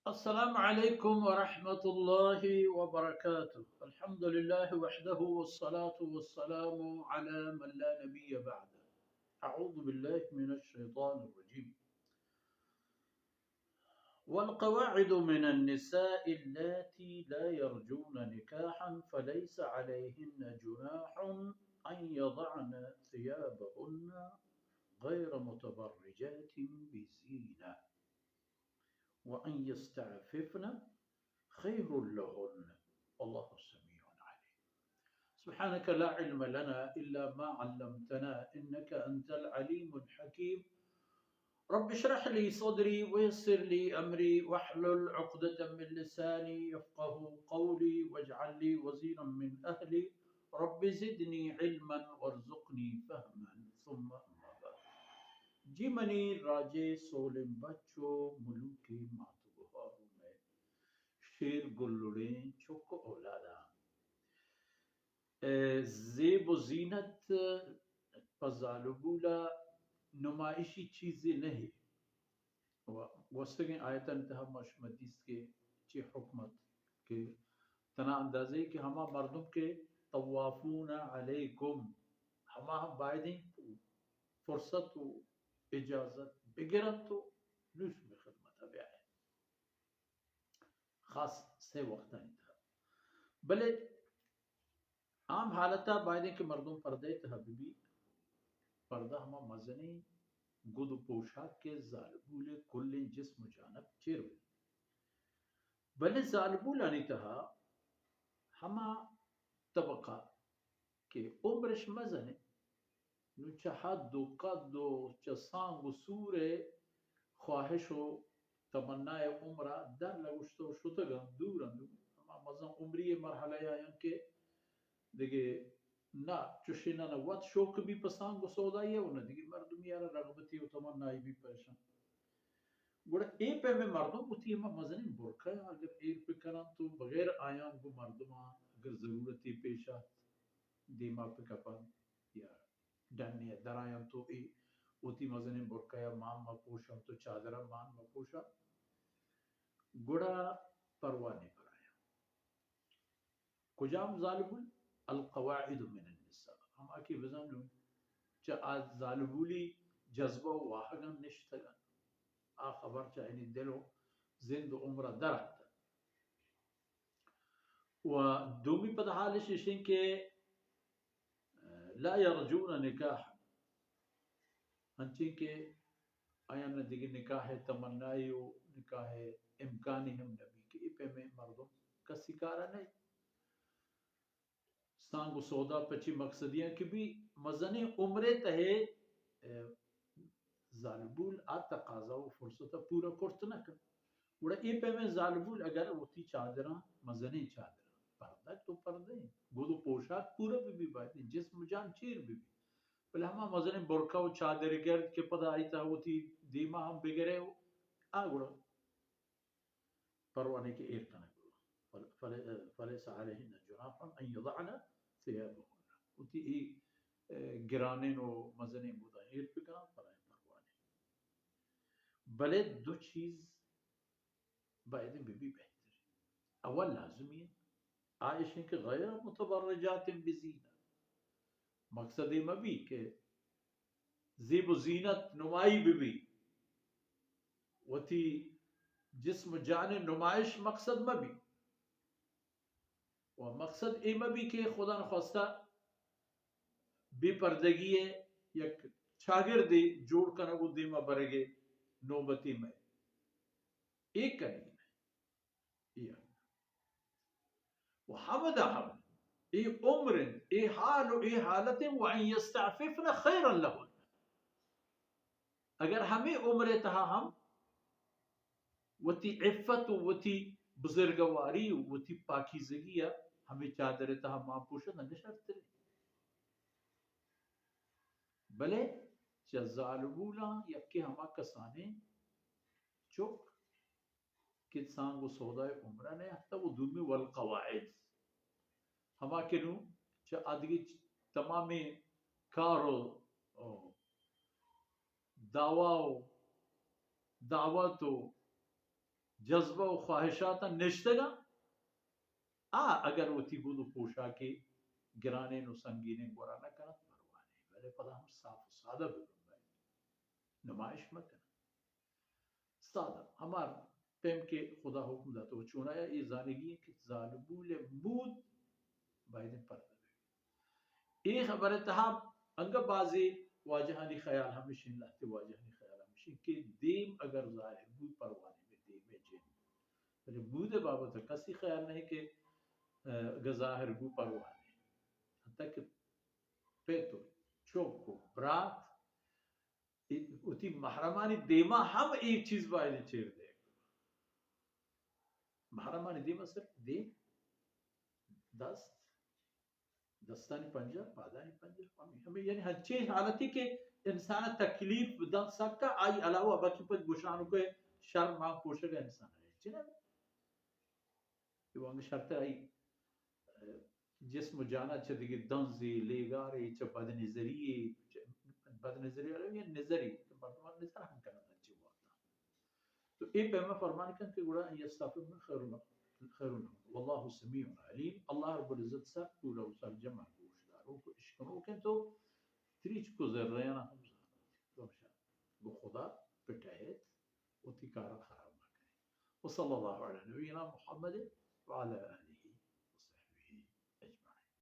السلام عليكم ورحمة الله وبركاته. الحمد لله وحده والصلاة والسلام على من لا نبي بعده. أعوذ بالله من الشيطان الرجيم. والقواعد من النساء اللاتي لا يرجون نكاحا فليس عليهن جناح أن يضعن ثيابهن غير متبرجات بزينة وأن يستعففن خير لهن. والله سميع عليم. سبحانك لا علم لنا إلا ما علمتنا إنك أنت العليم الحكيم. رب اشرح لي صدري ويسر لي أمري واحلل عقدة من لساني يفقهوا قولي واجعل لي وزيرا من أهلي رب زدني علما وارزقني فهما. ثم أما بعد. جی منی راجے سولیں بچ و ملوکیں مات و گہار و مئے شیر گلڑیں چک و اولاداں۔ اے زیب و زینت پہ زالبولا نمائشی چیزے نہ اے۔ و گوستگیں آیتانی تہا ما شما دیست کہ چی حکمت کہ تنا اندازے کہ ہما مردم کہ طوافون علیکم، ہما ہم بایدیں فرصت و اجازت بگرنت و نوں شمئے خدمتا بیاینت۔ خاص سے وقتانی تہا۔ بلے عام حالتا بایدیں کہ مردم پردہ تہا ببی۔ پردہ ہما مزنیں گد و پوشاک کہ زالبول کلیں جسم و جانب چیر ببی۔ بلے زالبولانی تہا ہما طبقہ کہ عمرش مزن انت، نوں چہ حد و قد و چہ سانگ و سور ء خواہش و تمنا ء عمر ء در لگوشتہ و شتگ انت، دور انت، ہما مزن عمری ء مرحلہ ء آیاں کہ دگہ نہ چشیں نہ، نہ وت شوق بی پہ سانگ و سودائی ء و نہ دگہ مردمی ء را رغبتی و تمنائی بی پہ اشاں۔ گڑا اے پیمیں مردم وتی ہما مزنیں برقع ء اگر ایر بکننت و بغیر آیاں گوں مردماں اگر ضرورتے پیش آت، دیما بکپنت یا ڈنے ء درآینت و اے وتی مزنیں برقع ء مان مہ پوشنت و چادر ء مان مہ پوشنت، گڑا پرواہ نی پر آیاں۔ کجام زالبول؟ القواعد من النساء، ہما کہ بزاں نوں چہ آ زالبولی جذبہ و واہگاں نشتگ انت، آ خبر چہ آیانی دل و زند و عمر ء در اتگ۔ و دومی پد حالش اش انت کہ لا یرجون نکاحا، انچیں کہ آیاں نہ دگہ نکاح ء تمنائی و نکاح ء امکانی ہم نہ بی کہ اے پیمیں مردم کسی کارا نہ انت۔ سانگ و سودا پہ چی مقصدیاں کہ بی مزنیں عمرے تہے، اے، زالبول آ تقاضا و فرصت ء پورا کرت نہ کنت۔ گڑا اے پیمیں زالبول اگر وتی چادراں، مزنیں چادراں، پردہ تو پردہ انت، گد و پوشاک پورا بہ بی، باید انت جسم و جان چیر بہ بی، بلے ہما مزنیں برقع و چادر گرد کہ پدا آئی تہا وتی دیما ہم بگرے و آ گڑا پرواہ نی کہ ایر کنگ بہ بنت۔ فل-، فل-، فلیس علیہن جناح ان یضعن ثیابہن۔ وتی اے، اے، گرانیں و مزنیں گداں ایر بکناں، پرائیں پرواہ نی۔ بلے دو چیز باید بہ بی بہتر۔ اول لازمی انت، آ اش انت کہ غیر متبرجات بزینہ۔ مقصد اے مہ بی کہ زیب و زینت نمائی بہ بی، وتی جسم و جان نمائش مقصد مہ بی، و مقصد اے مہ بی کہ خدا نخواستہ بے پردگی ء یک چاگردے جوڑ کنگ و دیما برگ ء نوبتی مئے۔ اے کنگی نہ۔ اے و ہمدا ہم اے عمر انت، اے حال و اے حالت انت، و ان یستعففن خیرا لہن۔ اگر ہمے عمر ء تہا ہم وتی عفت و وتی بزرگواری و وتی پاکیزگی ء ہمے چادر ء تہا مان پوشنت، انگہ شرتر انت۔ بلے چہ زالبولاں یکے ہما کسانیں چک کہ سانگ و سودائے عمرہ نیاہتگ و دومی والقواعد، ہما کہ نوں چہ آدگہ تمامیں کار و، و دعوی و دعوت و جذبہ و خواہشاتاں نشتگاں، آ اگر وتی بود و پوشاکے گرانین و سنگینین گورا نہ کنت، پرواہ نہیں، بلے پدا ہم صاف و سادہ ببن، باید نمائش مکنن۔ سادہ، ہما پیم کہ خدا حکم داتا و چونایا اے زانگی انت کہ زالبول بود باید پردہ ببی۔ اے خبر تہا انگہ بازی واجہانی خیال ہمیش انت، لہتے واجہانی خیال ہمیش انت کہ دیم اگر ظاہر بود، پرواہ نہیں، دیم جن۔ بلے بود بابت کسی خیال نہیں کہ، اه، اگر ظاہر بود، پرواہ نہیں۔ حتی کہ پت و چک و برات وتی محرمانی دیما ہم اے چیز باید چیر دے۔ محرمانی دیما صرف دیم، دست، دستانی پنجہ، پادانی پنجہ، ہمیں، ہمیں یعنی ہنچیں حالتی کہ انسان تکلیف دن سکا، آئی علاوہ باقی پد گوشانو کے شرم آ پوشگا انسان ہے۔ چنہ؟ کہ وانگ شرتر آئی، اه، جسم و جانا چہ دگہ دنزے، لیگارے، چہ بدنظریے، چہ بدنظری والا یا نظری، کہ مردمان نظر ہم کنن انچیں وقتا۔ تو اے پیما فرمان کن کہ گڑا ان یستعففن خیر لہن، خیر لہن۔ واللہ سمیع علیم، اللہ رب العزت سر پورا و سرجم گوشداروک و اشکنوک انت و تریچ کو ذریانا ہم زانت۔ گو خدا پٹہیت، وتی کارا خراب مہ کنیں۔ وصلی اللہ علی نبینا محمد وعلی آلہ